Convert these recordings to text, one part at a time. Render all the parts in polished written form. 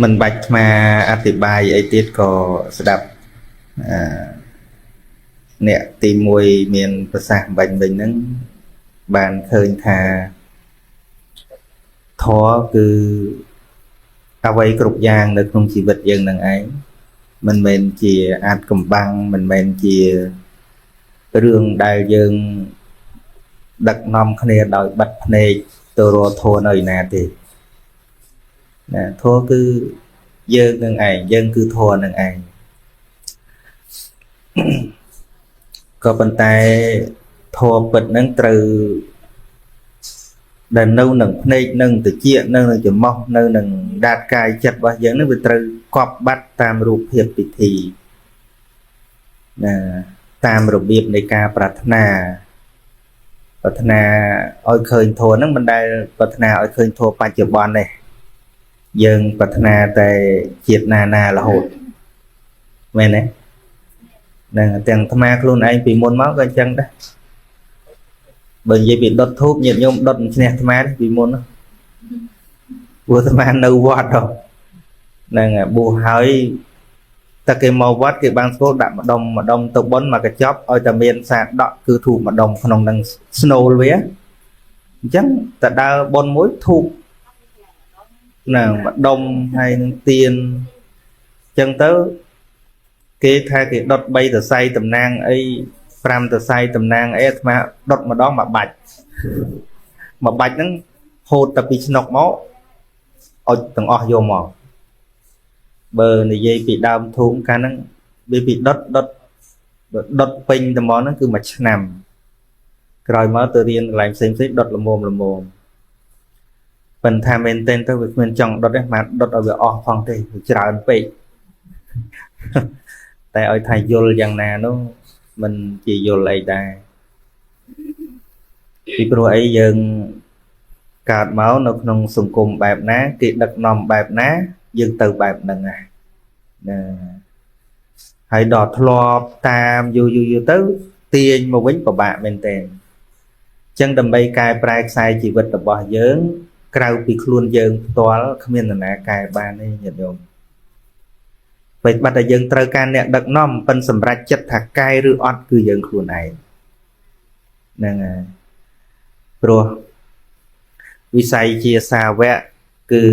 មិនបាច់អាត្មាអធិប្បាយអីទៀតក៏ស្ដាប់អឺអ្នកទី1មានប្រសាសន៍បាញ់វិញហ្នឹងបានឃើញថាធម៌គឺអ្វីគ្រប់យ៉ាងនៅក្នុងជីវិតយើងនឹងឯងមិនមែនជាអាចកំបាំងមិនមែនជារឿងដែលយើងដឹកនាំគ្នាដោយបិទភ្នែកទៅរកធម៌នៅឯណាទេណាធម៌គឺយើងនឹងឯងយើងគឺធម៌នឹងឯងក៏ប៉ុន្តែធម៌ពិតហ្នឹងត្រូវដែលនៅនឹងភ្នែកនឹងតិចនៅនឹងច្រមុះនៅនឹងដាតកាយចិត្តរបស់យើងហ្នឹងវាត្រូវកប់បាត់តាមរូបភាពពិធីណាតាមរបៀបនៃការប្រាថ្នាប្រាថ្នាឲ្យឃើញធម៌ហ្នឹងមិនដែលប្រាថ្នាឲ្យឃើញធម៌បច្ចុប្បន្នទេយើងប្រាថ្នាតែជាតិណាណារហូតមែនទេហ្នឹងទាំងអាត្មាខ្លួនឯងពីមុនមកក៏អញ្ចឹងដែរបើនិយាយពីដុតធូបញាតិញោមដុតមិនឈ្នះអាត្មាទេពីមុនព្រោះអាត្មានៅវត្តហ្នឹងបួសហើយតែគេមកវត្តគេបានស្គាល់ដាក់ម្ដុំម្ដុំទៅបុណ្យមកកញ្ចប់ឲ្យតែមានសាដកគឺធូបម្ដុំក្នុងនឹងស្នូលវាអញ្ចឹងតែដើរបុណ្យមួយធូបណាម្ដុំហើយនឹងទៀនអញ្ចឹងទៅគេថាគេដុត3សរសៃតំណាងអី5សរសៃតំណាងអីអាត្មាដុតម្ដងមួយបាច់មួយបាច់ហ្នឹងហូតតែពីឆ្នុកមកអុចទាំងអស់យកមកបើនិយាយពីដើមធូបកាលហ្នឹងវាពីដុតដុតដុតពេញតែមកហ្នឹងគឺមួយឆ្នាំក្រោយមកទៅរៀនកន្លែងផ្សេងផ្សេងដុតល្មមល្មមប៉ុន្តែមែនទែនទៅវាគ្មានចង់ដុតទេមកដុតឲ្យវាអស់ផងទេវាច្រើនពេកតែឲ្យថាយល់យ៉ាងណានោះមិនជាយល់អីដែរពីព្រោះអីយើងកើតមកនៅក្នុងសង្គមបែបណាគេដឹកនាំបែបណាយើងទៅបែបហ្នឹងណាហើយដល់ធ្លាប់តាមយូរយូរយូរទៅទាញមកវិញពិបាកមែនទែនអញ្ចឹងដើម្បីកែប្រែខ្សែជីវិតរបស់យើងក្រៅពីខ្លួនយើងផ្ទាល់គ្មាននរណាកែបានទេញាតិញោមពេលបាត់តែយើងត្រូវការអ្នកដឹកនាំប៉ិនសម្រាប់ចិត្តថាកែឬអត់គឺយើងខ្លួនឯងហ្នឹងហើយព្រោះវិស័យជាសាវកគឺ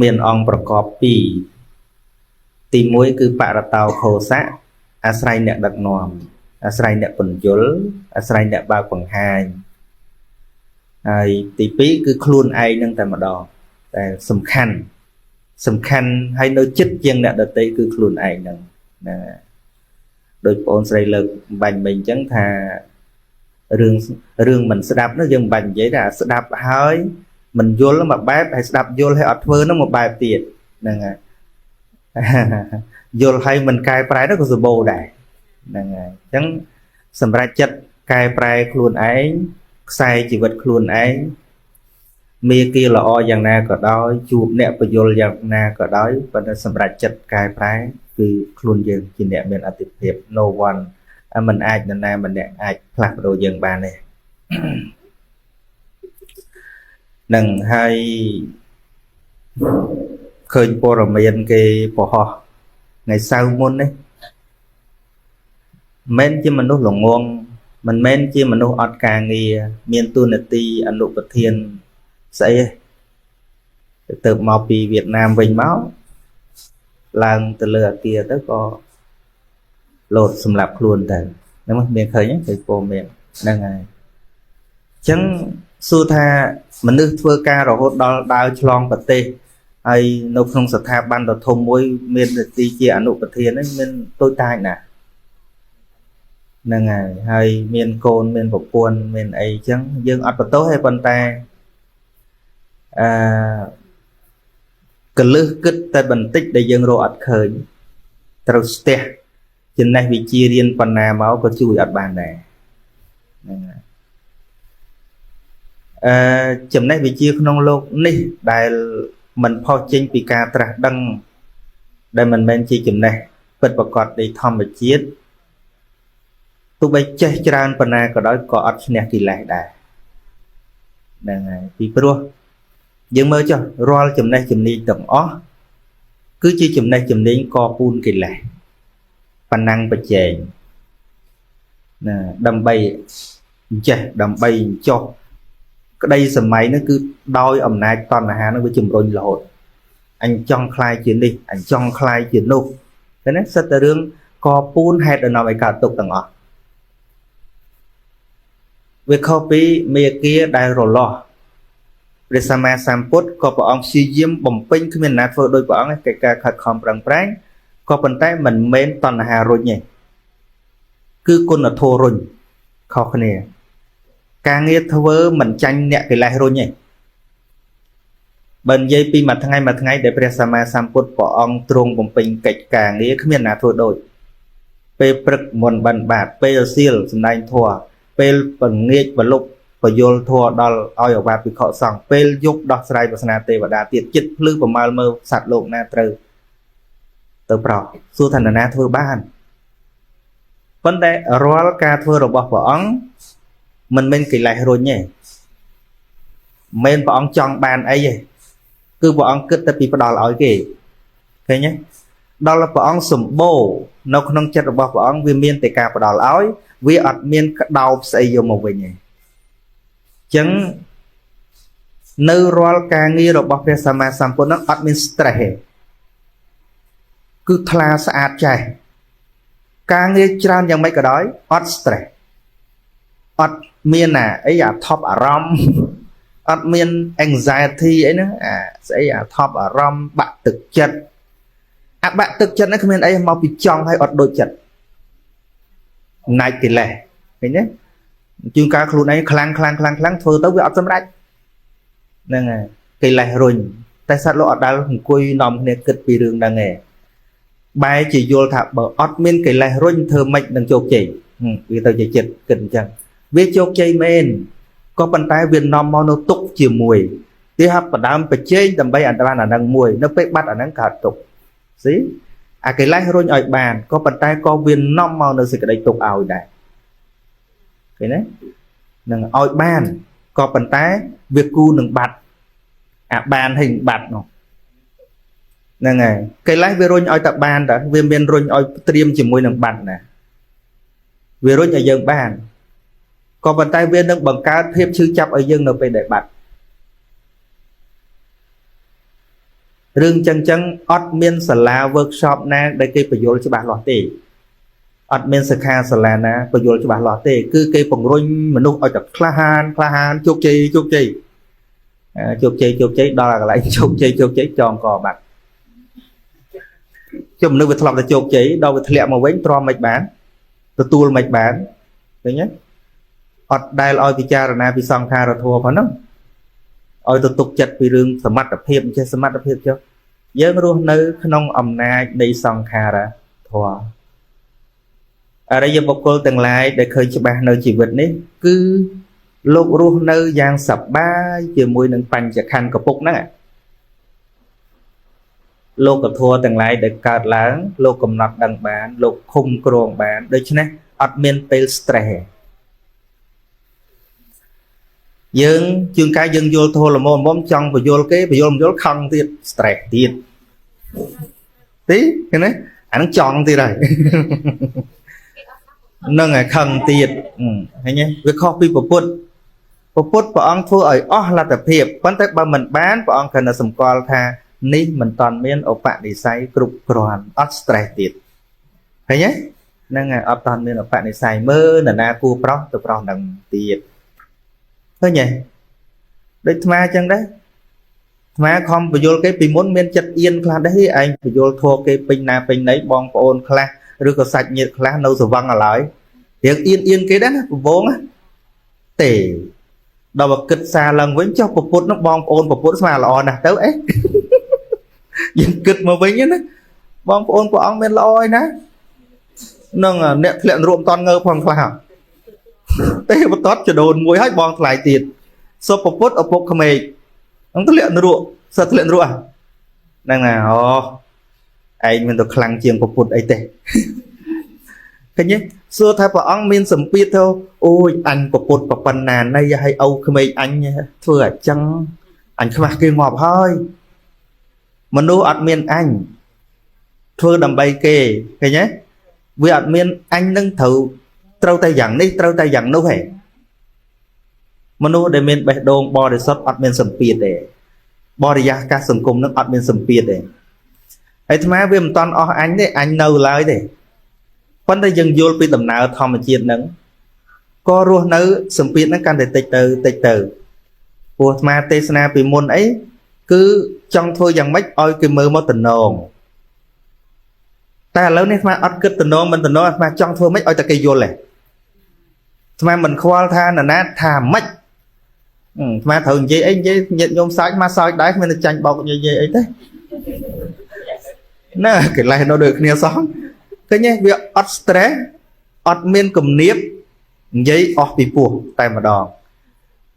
មានអង្គប្រកបពីរទី1គឺបរតោខោសៈអាស្រ័យអ្នកដឹកនាំអាស្រ័យអ្នកពន្យល់អាស្រ័យអ្នកបើកបង្ហាញហើយទី2គឺខ្លួនឯងនឹងតែម្ដងតែសំខាន់សំខាន់ហើយនៅចិត្តជាងអ្នកដទៃគឺខ្លួនឯងហ្នឹងណាដោយបងស្រីលើកបាញ់មិញអញ្ចឹងថារឿងមិនស្ដាប់នោះយើងមិនបាច់និយាយថាស្ដាប់ហើយមិនយល់មួយបែបហើយស្ដាប់យល់ហើយអត់ធ្វើនោះមួយបែបទៀតហ្នឹងហើយយល់ហើយមិនកែប្រែនោះក៏សម្បូរដែរហ្នឹងហើយអញ្ចឹងសម្រាប់ចិត្តកែប្រែខ្លួនឯងខ្សែជីវិតខ្លួនឯងមេគាល្អយ៉ាងណាក៏ដោយជួបអ្នកពយល់យ៉ាងណាក៏ដោយប៉ុន្តែសម្រាប់ចិត្តកែប្រែគឺខ្លួនយើងជាអ្នកមានអតិភិប no one មិនអាចនរណាម្នាក់អាចផ្លាស់ប្ដូរយើងបានទេនឹងហើយឃើញព័ត៌មានគេបង្ហោះថ្ងៃសៅរ៍មុននេះមិនមែនជាមនុស្សល្ងងមិនមែនជាមនុស្សអត់ការងារមានតួនាទីអនុប្រធានស្អីទេទៅមកពីវៀតណាមវិញមកឡើងទៅលើអាគារទៅក៏លោតសម្រាប់ខ្លួនទៅហ្នឹងមានឃើញទេព័ត៌មានហ្នឹងហើយអញ្ចឹងសួរថាមនុស្សធ្វើការរហូតដល់ដើរឆ្លងប្រទេសហើយនៅក្នុងស្ថាប័នដ៏ធំមួយមាននាទីជាអនុប្រធានហ្នឹងមានតូចតាចណាស់ហ្នឹងហើយហើយមានកូនមានប្រពន្ធមានអីអញ្ចឹងយើងអត់បន្ទោសទេប៉ុន្តែអឺកលឹះគិតតែបន្តិចដែលយើងរកអត់ឃើញត្រូវស្ទះចំណេះវិជ្ជារៀនប៉ុណ្ណាមកក៏ជួយអត់បានដែរហ្នឹងហើយចំណេះវិជ្ជាក្នុងលោកនេះដែលមិនផុសចេញពីការត្រាស់ដឹងដែលមិនមែនជាចំណេះពិតប្រាកដនៃធម្មជាតិទោះបីចេះច្រើនប៉ុណ្ណាក៏ដោយក៏អត់ឈ្នះកិលេសដែរហ្នឹងហើយពីព្រោះយើងមើលចុះរាល់ចំណេះជំនាញទាំងអស់ គឺជាចំណេះជំនាញកពូនកិលេសប៉ុណ្ណឹងបច្ចេកណាដើម្បីចេះដើម្បីចុះក្តីសម័យនោះគឺដោយអំណាចតណ្ហានោះវាជំរុញរហូតអញចង់ខ្លាយជានេះអញចង់ខ្លាយជានោះតែណាសិតតែរឿងកពូនហេតុដល់នាំឲ្យកើតទុកទាំងអស់វាខុសពីមេគាដែលរលាស់ព្រះសម្មាសម្ពុទ្ធក៏ព្រះអង្គព្យាយាមបំពេញគ្មានណាធ្វើដោយព្រះអង្គកិច្ចការខិតខំប្រឹងប្រែងក៏ប៉ុន្តែមិនមែនតណ្ហារុញទេគឺគុណធម៌រុញខុសគ្នាការងារធ្វើមិនចាញ់អ្នកកិលេសរុញទេបើនិយាយពីមួយថ្ងៃមួយថ្ងៃដែលព្រះសម្មាសម្ពុទ្ធព្រះអង្គទ្រង់បំពេញកិច្ចការងារគ្មានណាធ្វើដូចពេលព្រឹកមុនបិណ្ឌបាតពេលរសៀលសម្ដែងធម៌ពេលបង្ងាចបលុបបយលធម៌ដល់ឲ្យអវាទភិក្ខុសង្ឃពេលយប់ដោះស្រាយប្រស្នាទេវតាទៀតចិត្តភ្លឺប្រមាលមើលសត្វលោកណាត្រូវទៅប្រោសសួរថានរណាធ្វើបានប៉ុន្តែរាល់ការធ្វើរបស់ព្រះអង្គមិនមែនកិលេសរុញទេមិនព្រះអង្គចង់បានអីទេគឺព្រះអង្គគិតតែពីផ្ដល់ឲ្យគេឃើញទេដល់ព្រះអង្គសម្បូរនៅក្នុងចិត្តរបស់ព្រះអង្គវាមានតែការផ្ដល់ឲ្យវាអត់មានក្តោបស្អីយកមកវិញទេអញ្ចឹងនៅរាល់ការងាររបស់ព្រះសម្មាសម្ពុទ្ធនោះអត់មាន stress ទេគឺថ្លាស្អាតចេះការងារច្រើនយ៉ាងម៉េចក៏ដោយអត់ stress អត់មានណាអីអាថប់អារម្មណ៍អត់មាន anxiety អីហ្នឹងអាស្អីអាថប់អារម្មណ៍បាក់ទឹកចិត្តអាបាក់ទឹកចិត្តហ្នឹងគ្មានអីមកពីចង់ឲ្យអត់ដូចចិត្តណាច់កិលេសឃើញទេជួនកាលខ្លួនឯងខ្លាំងខ្លាំងខ្លាំងខ្លាំងធ្វើទៅវាអត់សម្រេចហ្នឹងហើយកិលេសរុញតែសត្វលោកអត់ដែលអង្គុយនាំគ្នាគិតពីរឿងហ្នឹងឯងបែរជាយល់ថាបើអត់មានកិលេសរុញធ្វើម៉េចនឹងជោគជ័យវាទៅជាចិត្តគិតអញ្ចឹងវាជោគជ័យមែនក៏ប៉ុន្តែវានាំមកនៅទុកជាមួយទីហាប់បដើមប្រជែងដើម្បីអន្តបានអានឹងមួយនៅពេលបាត់អានឹងកើតទុកស៊ីអាកិលេសរុញឲ្យបានក៏ប៉ុន្តែក៏វានាំមកនៅសេចក្តីទុកឲ្យដែរឃើញទេនឹងឲ្យបានក៏ប៉ុន្តែវាគូនឹងបាត់អាបានហើយបាត់នោះហ្នឹងហើយកិលេសវារុញឲ្យតែបានតើវាមានរុញឲ្យត្រៀមជាមួយនឹងបាត់ណាវារុញឲ្យយើងបានក៏ប៉ុន្តែវានឹងបង្កើតភាពឈឺចាប់ឲ្យយើងនៅពេលដែលបាត់រឿងចឹងចឹងអត់មានសាលា workshop ណាដែលគេបញ្យល់ច្បាស់លាស់ទេអត់មានសិក្ខាសាលាណាបញ្យល់ច្បាស់លាស់ទេគឺគេពង្រុញមនុស្សឲ្យតែក្លាហានក្លាហានជោគជ័យជោគជ័យជោគជ័យជោគជ័យដល់កន្លែងជោគជ័យជោគជ័យចងកបាត់ចុះមនុស្សវាធ្លាប់តែជោគជ័យដល់វាធ្លាក់មកវិញទ្រាំមិនបានទទួលមិនបានឃើញទេអត់ដែលឲ្យពិចារណាពីសង្ខារធម៌ផងហ្នឹងឲ្យទៅទុកចិត្តពីរឿងសមត្ថភាពចេះសមត្ថភាពចុះយើងរស់នៅក្នុងអំណាចនៃសង្ខារធម៌អរិយបុគ្គលទាំងឡាយដែលឃើញច្បាស់នៅជីវិតនេះគឺលោករស់នៅយ៉ាងសប្បាយជាមួយនឹងបញ្ចខណ្ឌកពុកហ្នឹងលោកធម៌ទាំងឡាយដែលកើតឡើងលោកកំណត់ដឹងបានលោកឃុំគ្រងបានដូច្នេះអត់មានពេល stress ទេយើងជួនកាលយើងយល់ធម៌ល្មមមចង់បញ្យល់គេបញ្យល់មិនយល់ខឹងទៀត stress ទៀតទេឃើញទេអានឹងចង់ទៀតហើយហ្នឹងហើយខឹងទៀតឃើញទេវាខុសពីពុទ្ធពុទ្ធព្រះអង្គធ្វើឲ្យអស់លទ្ធភាពប៉ុន្តែបើមិនបានព្រះអង្គគ្រាន់តែសម្គាល់ថានេះមិនតាន់មានឧបនិស្ស័យគ្រប់គ្រាន់អត់ stress ទៀតឃើញទេហ្នឹងហើយអត់តាន់មានឧបនិស្ស័យមើលនរណាគួរប្រុសទៅប្រុសនឹងទៀតឃើញទេដូចអាត្មាអញ្ចឹងដែរអាត្មាខំបញ្យល់គេពីមុនមានចិត្តអៀនខ្លះដែរឯងបញ្យល់ធัวគេពេញណាពេញណីបងប្អូនខ្លះឬក៏សាច់ញាតិខ្លះនៅសវឹងឡើយរៀងអៀនអៀនគេដែរណាពវងទេដល់មកគិតសារឡើងវិញចុះពពុទ្ធនោះបងប្អូនពពុទ្ធស្មាល្អណាស់ទៅអីយើងគិតមកវិញណាបងប្អូនព្រះអង្គមានល្អឯណានឹងអ្នកធ្លាក់រួមតន់ងើផងខ្លះទេបន្ទាត់ចដូនមួយឲ្យបងថ្លៃទៀតសុពពុទ្ធឪពុកក្មេកហ្នឹងធ្លាក់នរកសិតធ្លាក់នរកហ្នឹងណាអូឯងមិនទៅខ្លាំងជាងពពុទ្ធអីទេឃើញទេសួរថាព្រះអង្គមានសម្ពាធទៅអូយអញពពុទ្ធប៉ុណ្ណាណីឲ្យឪក្មេកអញធ្វើអញ្ចឹងអញខ្វះគេងាប់ហើយមនុស្សអត់មានអញ ធ្វើដើម្បីគេឃើញទេវាអត់មានអញនឹងត្រូវតែយ៉ាងនេះត្រូវតែយ៉ាងនោះទេមនុស្សដែលមានបេះដូងបរិសុទ្ធអត់មានសម្ពាធទេបរិយាកាសសង្គមនឹងអត់មានសម្ពាធទេហើយអាត្មាវាមិនតាន់អស់អញទេអញនៅឡើយទេប៉ុន្តែយើងយល់ពីដំណើរធម្មជាតិហ្នឹងក៏រស់នៅសម្ពាធហ្នឹងកាន់តែតិចទៅតិចទៅព្រោះអាត្មាទេសនាពីមុនអីគឺចង់ធ្វើយ៉ាងម៉េចឲ្យគេមើលមកតំណងតែឥឡូវនេះអាត្មាអត់គិតតំណងមិនតំណងអាត្មាចង់ធ្វើម៉េចឲ្យតែគេយល់ទេអាត្មាមិនខ្វល់ថានរណាថាម៉េចអាត្មាត្រូវនិយាយអីនិយាយញាតិញោមសើចមកសើចដែរគ្មានតែចាញ់បោកនិយាយអីទេណាកិលេសនៅដូចគ្នាសោះឃើញទេវាអត់ stress អត់មានគំនាបនិយាយអស់ពីពោះតែម្ដង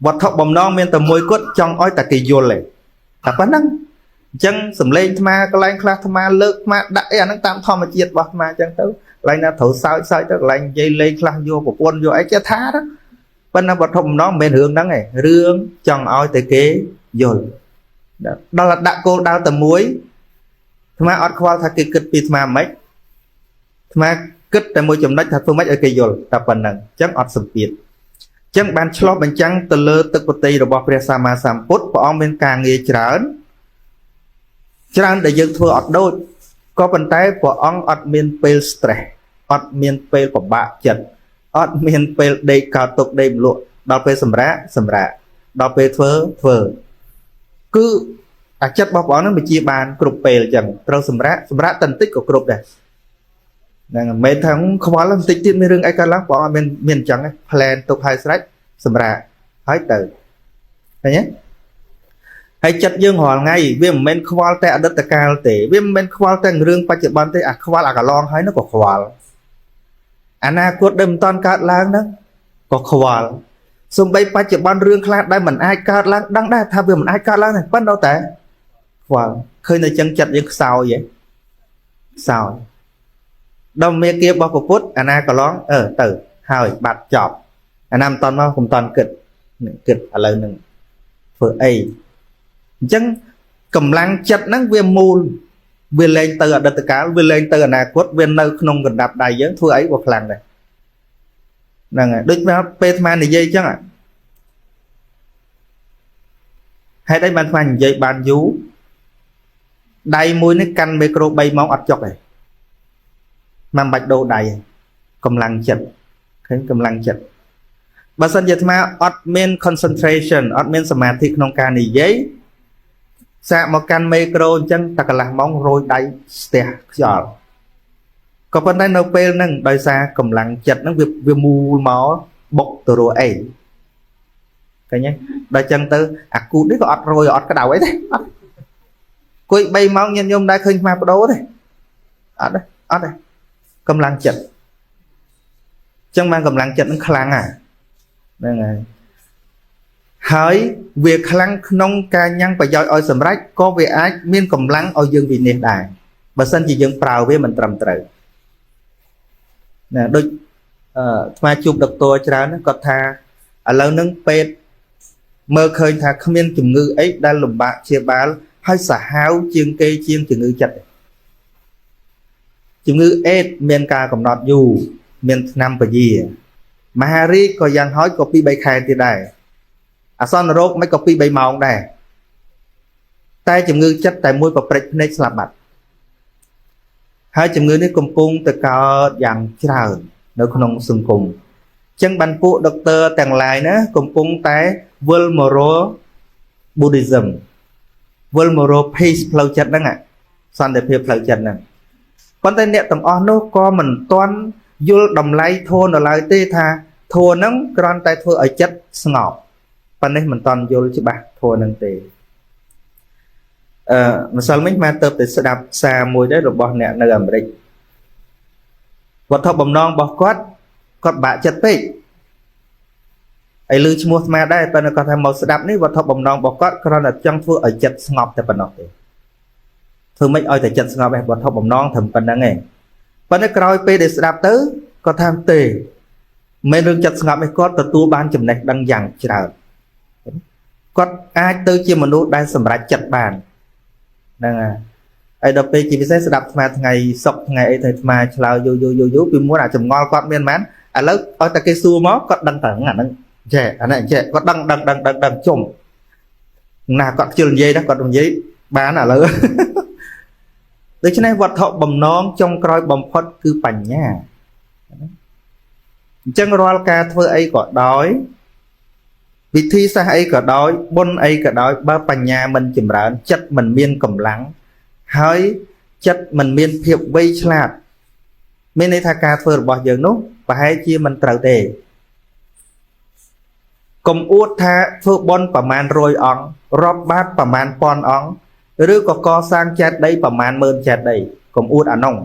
វត្ថុបំណងមានតែមួយគត់ចង់ឲ្យតែគេយល់ទេតែប៉ុណ្្នឹងអញ្ចឹងសំឡេងអាត្មាកន្លែងខ្លះអាត្មាលើកអាត្មាដាក់អីអាហ្នឹងតាមធម្មជាតិរបស់អាត្មាអញ្ចឹងទៅកន្លែងណាត្រូវសើចសើចទៅកន្លែងនិយាយលេងខ្លះយកប្រពន្ធយកអីចេះថាទៅប៉ុន្តែវត្ថុបំណងមិនមែនរឿងហ្នឹងទេរឿងចង់ឲ្យតែគេយល់ដល់ដាក់គោលដៅតែមួយអាត្មាអត់ខ្វល់ថាគេគិតពីអាត្មាមិនអាត្មាគិតតែមួយចំណុចថាធ្វើម៉េចឲ្យគេយល់តែប៉ុណ្្នឹងអញ្ចឹងអត់សម្ពាធអញ្ចឹងបានឆ្លោះបញ្ចាំងទៅលើទឹកបតីរបស់ព្រះសម្មាសម្ពុទ្ធព្រះអង្គមានការងារច្រើនច្រើនដែលយើងធ្វើអត់ដូចក៏ប៉ុន្តែព្រះអង្គអត់មានពេល stress អត់មានពេលពិបាកចិត្តអត់មានពេលដេកកោតទុកដេកមលក់ដល់ពេលសម្រាកសម្រាកដល់ពេលធ្វើធ្វើគឺអាចិត្តរបស់ព្រះអង្គនឹងបញ្ជាបានគ្រប់ពេលអញ្ចឹងត្រូវសម្រាកសម្រាកតែបន្តិចក៏គ្រប់ដែរហ្នឹងមិនមែនថាខ្វល់បន្តិចទៀតមានរឿងអីកើតឡើងព្រះអង្គអត់មានអញ្ចឹងទេ plan ទុកឲ្យស្រេចសម្រាកហើយទៅឃើញទេហើយចិត្តយើងរាល់ថ្ងៃវាមិនមែនខ្វល់តែអតីតកាលទេវាមិនមែនខ្វល់តែរឿងបច្ចុប្បន្នទេអាខ្វល់អាកន្លងហើយនោះក៏ខ្វល់អនាគតដែលមិនតាន់កើតឡើងហ្នឹងក៏ខ្វល់សំបីបច្ចុប្បន្នរឿងខ្លះដែលមិនអាចកើតឡើងដឹងដែរថាវាមិនអាចកើតឡើងទេប៉ុន្តែនៅតែខ្វល់ឃើញតែចឹងចិត្តយើងខ្សោយហ៎ខ្សោយដល់មេគារបស់ពុទ្ធអាណាកន្លងទៅហើយបាត់ចប់អាណាមិនតាន់មកកុំតាន់គិតគិតឥឡូវហ្នឹងធ្វើអីអញ្ចឹងកម្លាំងចិត្តហ្នឹងវាមូលវាលែងទៅអតីតកាលវាលែងទៅអនាគតវានៅក្នុងកណ្ដាប់ដៃយើងធ្វើអីក៏ខ្លាំងដែរហ្នឹងហើយដូចពេលអាត្មានិយាយអញ្ចឹងហេតុអីបានអាត្មានិយាយបានយូរដៃមួយនេះកាន់មីក្រូ3ម៉ោងអត់ចុកទេមិនបាច់ដូរដៃកម្លាំងចិត្តឃើញកម្លាំងចិត្តបើសិនជាអាត្មាអត់មាន concentration អត់មានសមាធិក្នុងការនិយាយសាកមកកាន់មីក្រូអញ្ចឹងតែកន្លះម៉ោងរយដៃស្ទះខ្យល់ក៏ប៉ុន្តែនៅពេលហ្នឹងដោយសារកម្លាំងចិត្តហ្នឹងវាមូលមកបុកទៅរកអីឃើញទេដល់ចឹងទៅអាគូតនេះក៏អត់រយអត់ក្តៅអីទេអត់គួយ3ម៉ោងញាតិញោមដែរឃើញអាត្មាបដូរទេអត់ទេអត់ទេកម្លាំងចិត្តចឹងបានកម្លាំងចិត្តហ្នឹងខ្លាំងហ្នឹងហើយហើយវាខ្លាំងក្នុងការញ៉ាំងប្រយោជន៍ឲ្យសម្រេចក៏វាអាចមានកម្លាំងឲ្យយើងវិនិច្ឆ័យដែរបើសិនជាយើងប្រើវាមិនត្រឹមត្រូវណាដូចអាត្មាជួបដុកទ័រច្រើនគាត់ថាឥឡូវហ្នឹងពេទ្យមើលឃើញថាគ្មានជំងឺអីដែលលំបាកព្យាបាលហើយសាហាវជាងគេជាងជំងឺចិត្តជំងឺអេដមានការកំណត់យូរមានថ្នាំពយាមហារីកក៏យ៉ាងហោចក៏2-3ខែទៀតដែរអាសន្នរោគមិនក៏2-3ម៉ោងដែរតែជំងឺចិត្តតែមួយប្រព្រឹត្តភ្នែកស្លាប់បាត់ហើយជំងឺនេះកំពុងតែកើតយ៉ាងច្រើននៅក្នុងសង្គមអញ្ចឹងបានពួកដុកទ័រទាំងឡាយណាកំពុងតែវិលមករក Buddhism វិលមករក peace ផ្លូវចិត្តហ្នឹងសន្តិភាពផ្លូវចិត្តហ្នឹងប៉ុន្តែអ្នកទាំងអស់នោះក៏មិនទាន់យល់តម្លៃធម៌នៅឡើយទេថាធម៌ហ្នឹងគ្រាន់តែធ្វើឲ្យចិត្តស្ងប់ប៉ុណ្ណេះមិនទាន់យល់ច្បាស់ធម៌ហ្នឹងទេម្សិលមិញមកទៅស្ដាប់សារមួយដែររបស់អ្នកនៅអាមេរិកវត្ថុបំណងរបស់គាត់គាត់បាក់ចិត្តពេកហើយឮឈ្មោះស្មាដែរប៉ុន្តែគាត់ថាមកស្ដាប់នេះវត្ថុបំណងរបស់គាត់គ្រាន់តែចង់ធ្វើឲ្យចិត្តស្ងប់តែប៉ុណ្ណោះទេធ្វើម៉េចឲ្យតែចិត្តស្ងប់ឯងវត្ថុបំណងត្រឹមប៉ុណ្្នឹងឯងប៉ុន្តែក្រោយពេលដែលស្ដាប់ទៅគាត់ថាទេមិនរឿងចិត្តស្ងប់ឯងគាត់ទទួលបានចំណេះដឹងយ៉ាងច្រើនគាត់អាចទៅជាមនុស្សដែលសម្រេចចិត្តបានហ្នឹងហើយ ហើយដល់ពេលជាពិសេសស្ដាប់អាត្មាថ្ងៃសុក្រថ្ងៃអីទៅអាត្មាឆ្លើយយូរយូរយូរយូរពីមុនអាចម្ងល់គាត់មានប៉ុន្មានឥឡូវឲ្យតែគេសួរមកគាត់ដឹងតែអាហ្នឹងចេះអានេះចេះគាត់ដឹងដឹងដឹងដឹងដឹងជុំណាគាត់ខ្ជិលនិយាយដែរគាត់និយាយបានឥឡូវដូច្នេះវត្ថុបំណងចុងក្រោយបំផុតគឺបញ្ញាអញ្ចឹងរាល់ការធ្វើអីក៏ដោយវិធីសាស្ត្រអីក៏ដោយបុណ្យអីក៏ដោយបើបញ្ញាមិនចម្រើនចិត្តមិនមានកម្លាំងហើយចិត្តមិនមានភាពវៃឆ្លាតមានន័យថាការធ្វើរបស់យើងនោះប្រហែលជាមិនត្រូវទេកុំអួតថាធ្វើបុណ្យប្រមាណ100អង្គរាប់បាតប្រមាណ1000អង្គឬក៏កសាងចេតិយប្រមាណ10000ចេតិយកុំអួតអានោះ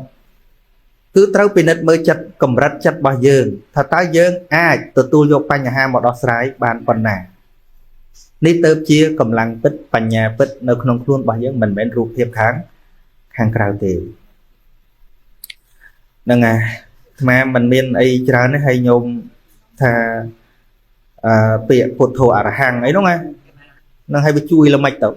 គឺត្រូវពិនិត្យមើលចិត្តកម្រិតចិត្តរបស់យើងថាតើយើងអាចទទួលយកបញ្ហាមកដោះស្រាយបានប៉ុណ្ណានេះទៅជាកម្លាំងពិតបញ្ញាពិតនៅក្នុងខ្លួនរបស់យើងមិនមែនរូបភាពខាងក្រៅទេហ្នឹងហើយអាត្មាមិនមានអីច្រើនទេហើយញោមថាពាក្យពុទ្ធោអរហង្គអីនោះណានឹងឲ្យវាជួយល្មិចទៅ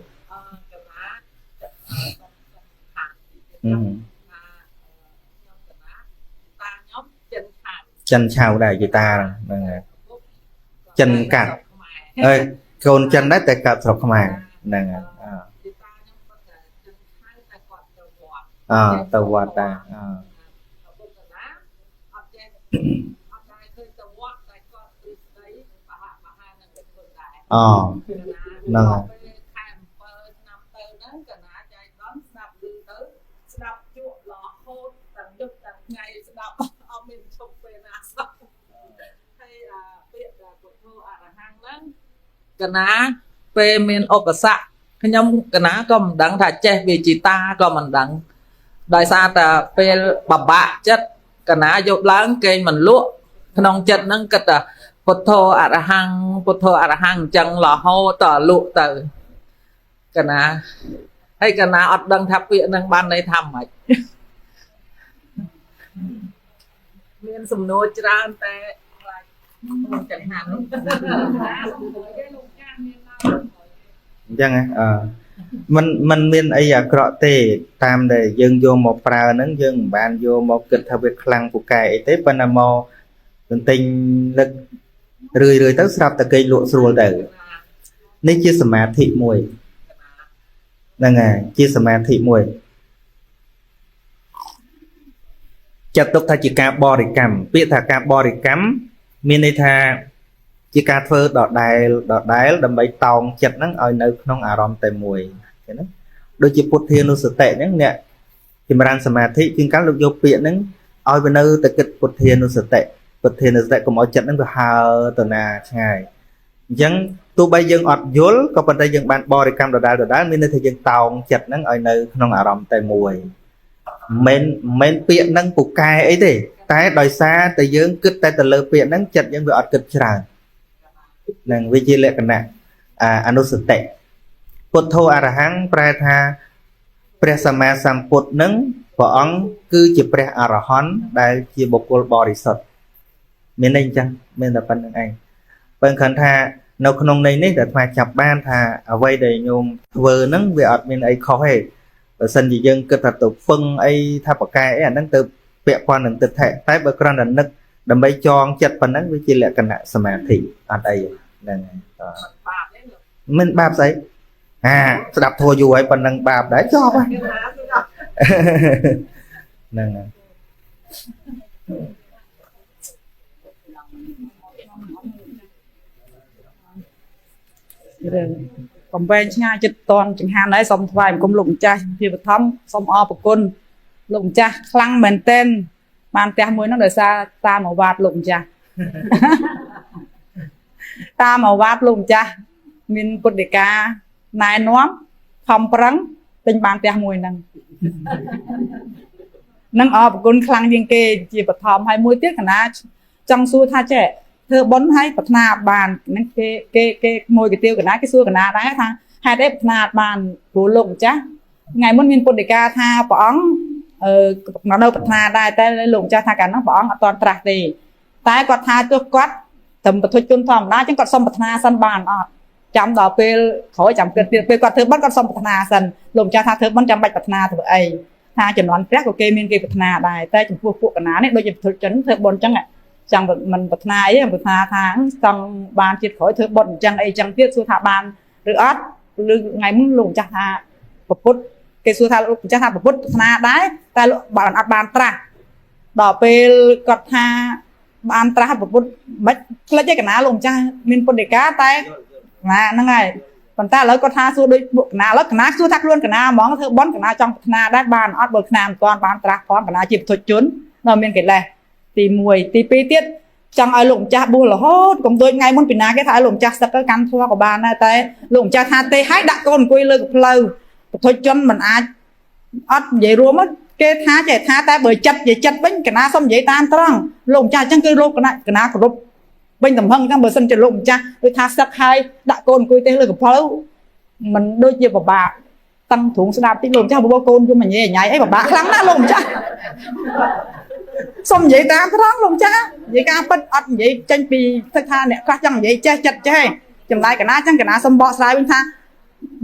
ចិនឆៅដែរជាតាហ្នឹងហើយចិនកាត់អើកូនចិនដែរតែកាត់ស្រុកខ្មែរហ្នឹងហើយអទៅវត្តដែរអហ្នឹងហើយខែ7ឆ្នាំទៅហ្នឹងកណាចៃដន្យស្ដាប់ឮទៅស្ដាប់ជក់រហូតទាំងយប់ទាំងថ្ងៃស្ដាប់អត់មានឈប់ពេលណាសោះហើយអាពាក្យដែលពុទ្ធោអរហង្គហ្នឹងកណាពេលមានឧបសគ្គខ្ញុំកណាក៏មិនដឹងថាចេះវាជាតាក៏មិនដឹងដោយសារតែពេលបបាក់ចិត្តកណាយកឡើងគេងមិនលក់ក្នុងចិត្តហ្នឹងគិតថាពុទ្ធោអរហង្គពុទ្ធោអរហង្គអញ្ចឹងរហូតតលក់ទៅកណាហើយកណាអត់ដឹងថាពាក្យហ្នឹងបានន័យថាម៉េចមានសំណួរច្រើនតែខ្លាចក្នុងចង្ហាន់អញ្ចឹងមិនមានអីអាក្រក់ទេតាមដែលយើងយកមកប្រើហ្នឹងយើងមិនបានយកមកគិតថាវាខ្លាំងពូកែអីទេប៉ុន្តែមកទន្ទិញនឹករឿយៗទៅស្រាប់តែគេលក់ស្រួលទៅនេះជាសមាធិមួយហ្នឹងហើយជាសមាធិមួយចាត់ទុកថាជាការបរិកម្មពាក្យថាការបរិកម្មមានន័យថាជាការធ្វើដដែលដើម្បីតោងចិត្តហ្នឹងឲ្យនៅក្នុងអារម្មណ៍តែមួយឃើញទេដូចជាពុទ្ធានុសតិហ្នឹងអ្នកចម្រើនសមាធិជាងកាលលោកយកពាក្យហ្នឹងឲ្យវានៅតែគិតពុទ្ធានុសតិពុទ្ធានុសតិកុំឲ្យចិត្តហ្នឹងវាហើរទៅណាឆ្ងាយអញ្ចឹងទោះបីយើងអត់យល់ក៏ប៉ុន្តែយើងបានបរិកម្មដដែលមានន័យថាយើងតោងចិត្តហ្នឹងឲ្យនៅក្នុងអារម្មណ៍តែមួយមិនពាក្យហ្នឹងពូកែអីទេតែដោយសារតែយើងគិតតែទៅលើពាក្យហ្នឹងចិត្តយើងវាអត់គិតច្រើននឹងវាជាលក្ខណៈអនុសតិពុទ្ធោអរហង្គប្រែថាព្រះសម្មាសម្ពុទ្ធនឹងព្រះអង្គគឺជាព្រះអរហន្តដែលជាបុគ្គលបរិសុទ្ធមានន័យអញ្ចឹងមានតែប៉ុណ្្នឹងឯងបើគ្រាន់ថានៅក្នុងន័យនេះដែលអាត្មាចាប់បានថាអ្វីដែលញោមធ្វើហ្នឹងវាអត់មានអីខុសទេបើសិនជាយើងគិតថាទៅពឹងអីថាប្រកែអីអាហ្នឹងទៅពាក់ព័ន្ធនឹងទិដ្ឋិតែបើគ្រាន់តែនឹកដើម្បីចងចិត្តប៉ុណ្ណឹងវាជាលក្ខណៈសមាធិអត់អីហ្នឹងហើយមិនបាបស្អីអាស្ដាប់ធัวយូរហើយប៉ុណ្ណឹងបាបដែរចប់ហើយហ្នឹងហើយ រឿងកំវែងឆ្ងាយចិត្តតន់ចង្ហាន់ហើយសូមថ្វាយបង្គំលោកម្ចាស់ជាបឋមសូមអរព្រគុណលោកម្ចាស់ខ្លាំងមែនទែនបានផ្ទះមួយហ្នឹងដោយសារតាមឱវាទលោកម្ចាស់តាមឱវាទលោកម្ចាស់មានពុទ្ធដីកាណែនាំខំប្រឹងទិញបានផ្ទះមួយហ្នឹងនឹងអរព្រគុណខ្លាំងជាងគេជាបឋមហើយមួយទៀតកណាចង់សួរថាចេះធ្វើបុណ្យហើយប្រាថ្នាអត់បានហ្នឹងគេគេគេមួយកទៀវកណាគេសួរកណាដែរថាហេតុអីប្រាថ្នាអត់បានព្រោះលោកម្ចាស់ថ្ងៃមុនមានពុទ្ធដីកាថាព្រះអង្គនៅប្រាថ្នាដែរតែលោកម្ចាស់ថាកាលនោះព្រះអង្គអត់ទាន់ត្រាស់ទេតែគាត់ថាទោះគាត់ត្រឹមបទជនធម្មតាអញ្ចឹងគាត់សុំប្រាថ្នាសិនបានអត់ ចាំដល់ពេលក្រោយចាំគិតទៀតពេលគាត់ធ្វើបុណ្យគាត់សុំប្រាថ្នាសិនលោកម្ចាស់ថាធ្វើបុណ្យចាំបាច់ប្រាថ្នាធ្វើអីថាជំនាន់ព្រះក៏គេមានគេប្រាថ្នាដែរតែចំពោះពួកកណានេះដូចជាពុទ្ធជនធ្វើបុណ្យអញ្ចឹងចង់មិនប្រាថ្នាអីប្រាថ្នាថាចង់បានជាតិក្រោយធ្វើបុណ្យអញ្ចឹងអីអញ្ចឹងទៀតសួរថាបានឬអត់ឬថ្ងៃមុនលោកម្ចាស់ថាពុទ្ធគេសួរថាលោកម្ចាស់ថាពុទ្ធប្រាថ្នាដែរតែលោកបានអត់បានត្រាស់ដល់ពេលគាត់ថាបានត្រាស់ពុទ្ធមិនផ្លិចឯកណាលោកម្ចាស់មានពុទ្ធិកាតែណាហ្នឹងហើយប៉ុន្តែឥឡូវគាត់ថាសួរដូចពួកកណាឥឡូវកណាសួរថាខ្លួនកណាហ្មងធ្វើបុណ្យកណាចង់ប្រាថ្នាដែរបានអត់បើកណាមិនទាន់បានត្រាស់ផងកណាជាពុទ្ធជននៅមានកិលេសទី1ទី2ទៀតចង់ឲ្យលោកម្ចាស់បួសរហូតកុំដូចថ្ងៃមុនពីណាគេថាឲ្យលោកម្ចាស់សឹកទៅកាន់ធម៌ក៏បានដែរតែលោកម្ចាស់ថាទេឲ្យដាក់កូនអង្គុយលើកផ្លូវពុទ្ធជនមិនអាចអត់និយាយរួមគេថាចេះថាតែបើចិត្តនិយាយចិត្តវិញកណាសុំនិយាយតាមត្រង់លោកម្ចាស់អញ្ចឹងគឺលោកកណាកណាគោរពវិញទំហឹងអញ្ចឹងបើសិនជាលោកម្ចាស់ដូចថាសឹកហើយដាក់កូនអង្គុយទេលើកផ្លូវมันដូចជាពិបាកតឹងទ្រូងស្ដាប់តិចលោកម្ចាស់បបកូនយំញ៉ៃញ៉ៃអីពិបាកខ្លាំងណាស់លោកម្ចាស់សុំនិយាយតាមត្រង់លោកម្ចាស់និយាយការពិតអត់និយាយចេញពីទឹកថាអ្នកខ្លះចង់និយាយចេះចិត្តចេះចម្លែកកណាចឹងកណាសុំបកស្រាយវិញថា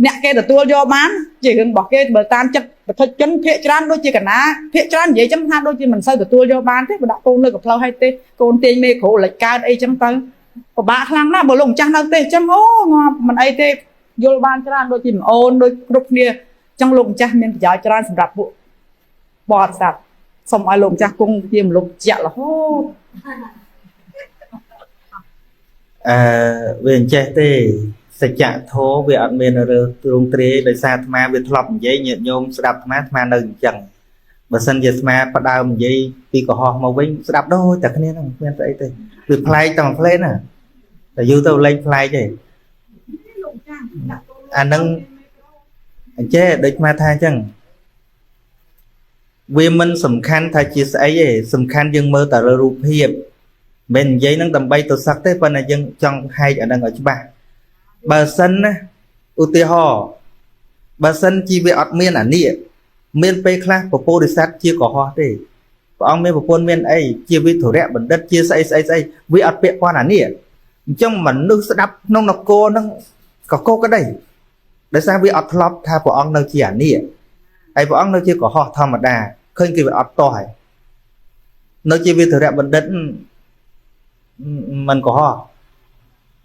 អ្នកគេទទួលយកបានជារឿងរបស់គេបើតាមចិត្តបទជនភាកច្រើនដូចជាកណាភាកច្រើននិយាយចឹងថាដូចជាមិនសូវទទួលយកបានទេបើដាក់កូនលើកផ្លូវឲ្យទេកូនទាញមេក្រូលិចកើតអីចឹងទៅពិបាកខ្លាំងណាស់បើលោកម្ចាស់នៅទេចឹងអូងាប់មិនអីទេយល់បានច្រើនដូចជាប្អូនដូចគ្រប់គ្នាចឹងលោកម្ចាស់មានប្រយោជន៍ច្រើនសម្រាប់ពួកបរិស័ទសូមឲ្យលោកម្ចាស់គង់ជាមលុបជាក់រហូត អឺវាអញ្ចេះទេសច្ចធម៌វាអត់មានរើទ្រង់ទ្រាយដោយសារអាត្មាវាធ្លាប់និយាយញាតិញោមស្ដាប់អាត្មាអាត្មានៅអញ្ចឹងបើសិនជាអាត្មាផ្ដើមនិយាយពីកុហកមកវិញស្ដាប់ដូចតែគ្នាហ្នឹងគ្មានស្អីទេវាប្លែកតែមួយផ្លែណាតែយូរទៅលែងប្លែកទេអាហ្នឹងអញ្ចេះដូចអាត្មាថាអញ្ចឹងវាមិនសំខាន់ថាជាស្អីទេសំខាន់យើងមើលតែលើរូបភាពមិននិយាយនឹងដើម្បីទៅសឹកទេប៉ុន្តែយើងចង់ហែកអានឹងឲ្យច្បាស់បើសិនណាឧទាហរណ៍បើសិនជាវាអត់មានអានេះមានពេលខ្លះពពោធិសត្វជាកុហកទេព្រះអង្គមានប្រពន្ធមានអីជាវិធរៈបណ្ឌិតជាស្អីស្អីស្អីវាអត់ពាក់ព័ន្ធអានេះអញ្ចឹងមនុស្សស្ដាប់ក្នុងនគរហ្នឹងកកក្តីដោយសារវាអត់ធ្លាប់ថាព្រះអង្គនៅជាអានេះហើយព្រះអង្គនៅជាកុហកធម្មតាឃើញគេវាអត់តោះហើយនៅជាវិធរៈបណ្ឌិតមិនកុហក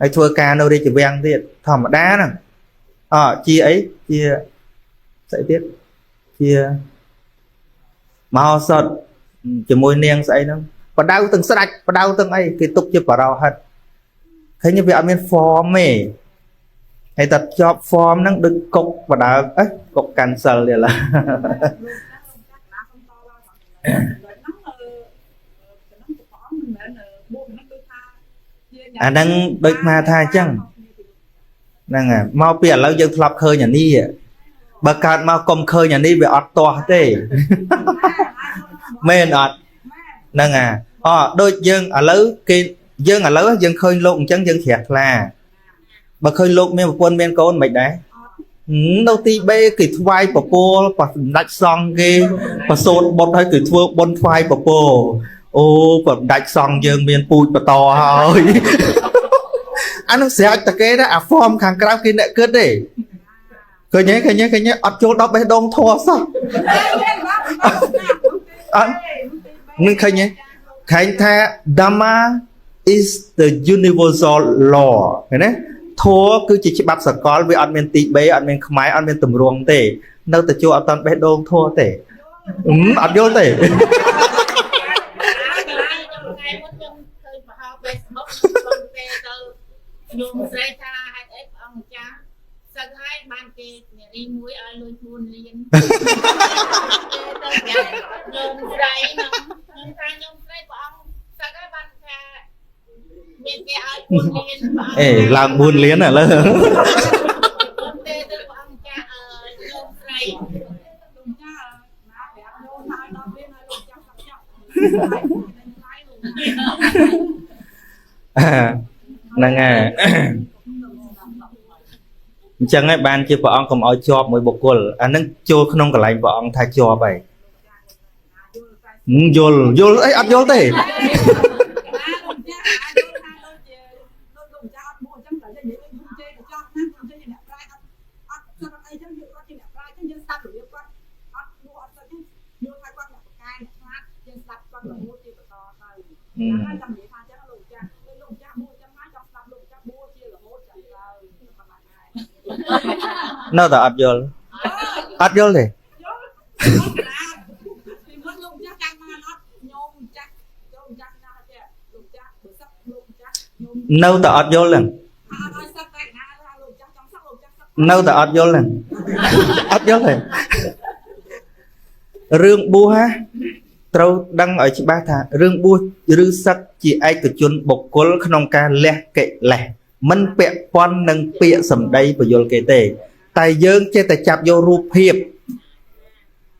ហើយធ្វើការនៅរាជវាំងទៀតធម្មតាហ្នឹងអជាអីជាស្អីទៀតជាមហោសថជាមួយនាងស្អីហ្នឹងបដៅទាំងស្ដាច់បដៅទាំងអីគេទុកជាបរោហិតឃើញវាអត់មាន form ទេហើយតែជាប់ form ហ្នឹងដូចកុកបដៅអេកុក cancel ទៀតឡាអាហ្នឹងដូចមកថាអញ្ចឹងហ្នឹងហើយមកពីឥឡូវយើងធ្លាប់ឃើញអានេះបើកើតមកកុំឃើញអានេះវាអត់ទាស់ទេមែនអត់ហ្នឹងហើយអដូចយើងឥឡូវគេយើងឥឡូវយើងឃើញលោកអញ្ចឹងយើងជ្រះថ្លាបើឃើញលោកមានប្រពន្ធមានកូនមិនដែរនៅទី B គេថ្វាយពពលប្រសម្ដេចសង្ឃគេប្រសូតបុត្រឲ្យគេធ្វើបុណ្យថ្វាយពពលអូប្រដាច់សង្ឃយើងមានពូជបន្តហើយអានោះស្រេចតែគេណាអា form ខាងក្រៅគេអ្នកគិតទេឃើញទេឃើញទេឃើញទេអត់ចូលដល់បេះដូងធေါ်សោះអត់នឹងឃើញទេខែងថា Dhamma is the universal law ឃើញទេធម៌គឺជាច្បាប់សកលវាអត់មានទី B អត់មានខ្មែរអត់មានទម្រង់ទេនៅតែជួអត់តាន់បេះដូងធម៌ទេអត់យល់ទេ ថ្ងៃមុនខ្ញុំឃើញប្រហោ Facebook ខ្ញុំគេទៅញោមស្រីថាហេតុអីព្រះអង្គម្ចាស់សឹកហើយបានគេនារីមួយឲ្យលុយ4លានគេទៅប្រាប់ញោមស្រីហ្នឹងខ្ញុំថាញោមស្រីព្រះអង្គសឹកហើយបានថាមានគេឲ្យ4លានព្រះអង្គ អេឡើង4លានឥឡូវ ទេទៅព្រះអង្គម្ចាស់ញោមស្រី លោកចាស់ណាប្រាប់ញោមថាឲ្យដល់ពេលឲ្យលោកចាស់សឹកចប់ ហ្នឹងហើយអញ្ចឹងហើយបានជាព្រះអង្គកុំឲ្យជាប់មួយបុគ្គលអាហ្នឹងចូលក្នុងកន្លែងព្រះអង្គថាជាប់ហើយយល់យល់អីអត់យល់ទេ ណាលោកចាស់អាចយល់ថាដូចជាលោកម្ចាស់អត់បួសអញ្ចឹងតែនិយាយដូចជេរកញ្ចក់ណា ហើយចង់និយាយថាចឹងលោកម្ចាស់ពេលលោកម្ចាស់បួសចឹងហើយចង់ស្ដាប់លោកម្ចាស់បួសជារហូតចឹងឡើយប៉ុណ្ណាហើយ នៅតែអត់យល់អត់យល់ទេ យល់កណាពីមុនលោកម្ចាស់ចាំបានអត់ញោមម្ចាស់លោកម្ចាស់ណាចេះលោកម្ចាស់បើសឹកលោកម្ចាស់ញោម នៅតែអត់យល់ហ្នឹង ថាអត់ឲ្យសឹកតែកណាថាលោកម្ចាស់ចង់សឹកលោកម្ចាស់សឹក នៅតែអត់យល់ហ្នឹងអត់យល់ទេរឿងបួសហ៎ត្រូវដឹងឲ្យច្បាស់ថារឿងបួសឬសឹកជាឯកជនបុគ្គលក្នុងការលះកិលេសមិនពាក់ព័ន្ធនឹងពាក្យសម្ដីពយល់គេទេ តែយើងចេះតែចាប់យករូបភាព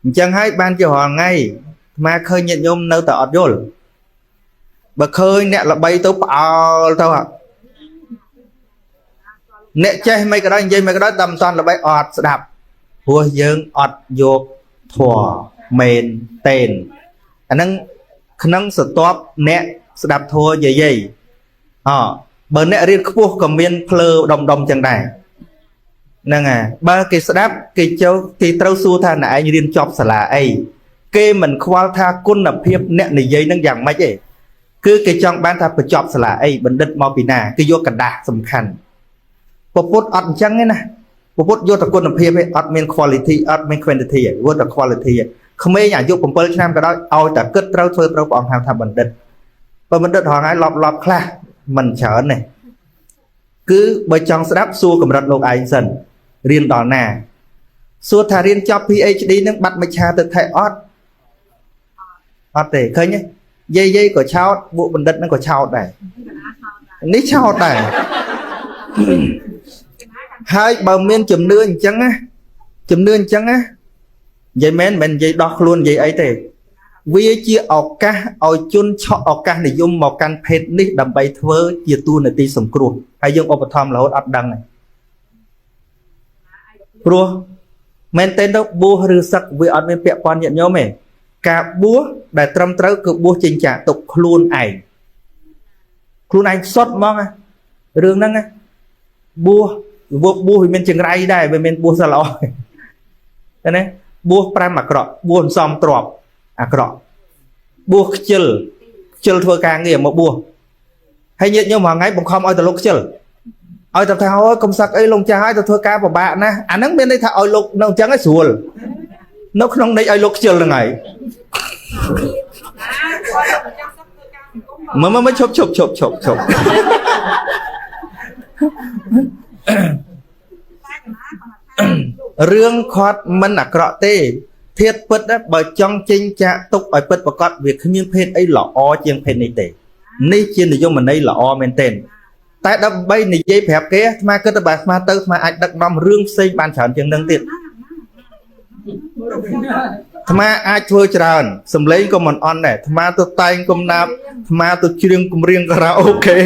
អញ្ចឹងហើយបានជារាល់ថ្ងៃអាត្មាឃើញញាតិញោមនៅតែអត់យល់បើឃើញអ្នកល្បីទៅផ្អើលទៅហ่ะអ្នកចេះមិនក៏ដោយនិយាយមិនក៏ដោយតែមិនតាន់ល្បីអត់ស្ដាប់ព្រោះយើងអត់យកធម៌មែនតេនអាហ្នឹងក្នុងសន្ទាប់អ្នកស្ដាប់ធម៌យាយៗអបើអ្នករៀនខ្ពស់ក៏មានភ្លើដុំដុំចឹងដែរហ្នឹងហើយបើគេស្ដាប់គេចូលគេត្រូវសួរថាអ្នកឯងរៀនចប់សាលាអីគេមិនខ្វល់ថាគុណភាពអ្នកនិយាយនឹងយ៉ាងម៉េចទេគឺគេចង់បានថាបញ្ចប់សាលាអីបណ្ឌិតមកពីណាគេយកกระดาษសំខាន់ពពុទ្ធអត់អញ្ចឹងទេណាពពុទ្ធយកតែគុណភាពទេអត់មាន quality អត់មាន quantity ទេយកតែ quality ទេក្មេងអាយុ7ឆ្នាំក៏ដោយឲ្យតែគិតត្រូវធ្វើត្រូវព្រះអង្គហៅថាបណ្ឌិតបើបណ្ឌិតរហងៃឡប់ឡប់ខ្លះមិនច្រើនទេគឺបើចង់ស្ដាប់សួរកម្រិតលោកឯងសិនរៀនដល់ណាសួរថារៀនចប់ PhD នឹងបាត់មច្ឆាទៅថៃអត់អត់ទេឃើញទេយាយយាយក៏ឆោតពួកបណ្ឌិតនឹងក៏ឆោតដែរ កណាឆោតដែរ នេះឆោតដែរ កណាខាង ហើយបើមានជំនឿអញ្ចឹងណាជំនឿអញ្ចឹងណានិយាយមែនមិននិយាយដោះខ្លួននិយាយអីទេវាជាឱកាសឲ្យជនឆក់ឱកាសនិយមមកកាន់ភេទនេះដើម្បីធ្វើជាតួនាទីសង្គ្រោះហើយយើងឧបត្ថម្ភរហូតអត់ដឹងទេព្រោះមែនទែនទៅបួសឬសឹកវាអត់មានពាក់ព័ន្ធញាតិញោមទេការបួសដែលត្រឹមត្រូវគឺបួសចេញចាកទុកខ្លួនឯងខ្លួនឯងសុទ្ធហ្មងណារឿងហ្នឹងណាបួស បួសបួសវាមានចង្រៃដែរវាមានបួសសិលល្អឃើញទេបួស5អាក្រក់បួសសំទ្របអាក្រក់បួសខ្ជិលខ្ជិលធ្វើការងារមកបួសហើយញាតិញោមមួយថ្ងៃបង្ខំឲ្យទៅលោកខ្ជិលឲ្យតែថាអូយកុំសឹកអីលោកចាស់ហើយទៅធ្វើការពិបាកណាស់អាហ្នឹងមានន័យថាឲ្យលោកនៅអញ្ចឹងឲ្យស្រួលនៅក្នុងន័យឲ្យលោកខ្ជិលហ្នឹងហើយ ណាគាត់លោកម្ចាស់សឹកធ្វើការសង្គម មើលមើលមើលឈប់ឈប់ឈប់ឈប់ឈប់ តែកណាគាត់ថាលោក រឿងខាត់មិនអាក្រក់ទេធាតពិតណាបើចង់ចេញចាកទុកឲ្យពិតប្រកបវាគ្មានភេទអីល្អជាងភេទនេះទេនេះជានិយមន័យល្អមែនទែនតែដើម្បីនិយាយប្រាប់គេអាត្មាគិតថាបើអាត្មាទៅអាត្មាអាចដឹកនាំរឿងផ្សេងបានច្រើនជាងនឹងទៀតអាត្មាអាចធ្វើច្រើនសំឡេងក៏មិនអន់ដែរអាត្មាទៅតែងកំណាប់អាត្មាទៅច្រៀងកម្រៀងការ៉ាអូខេ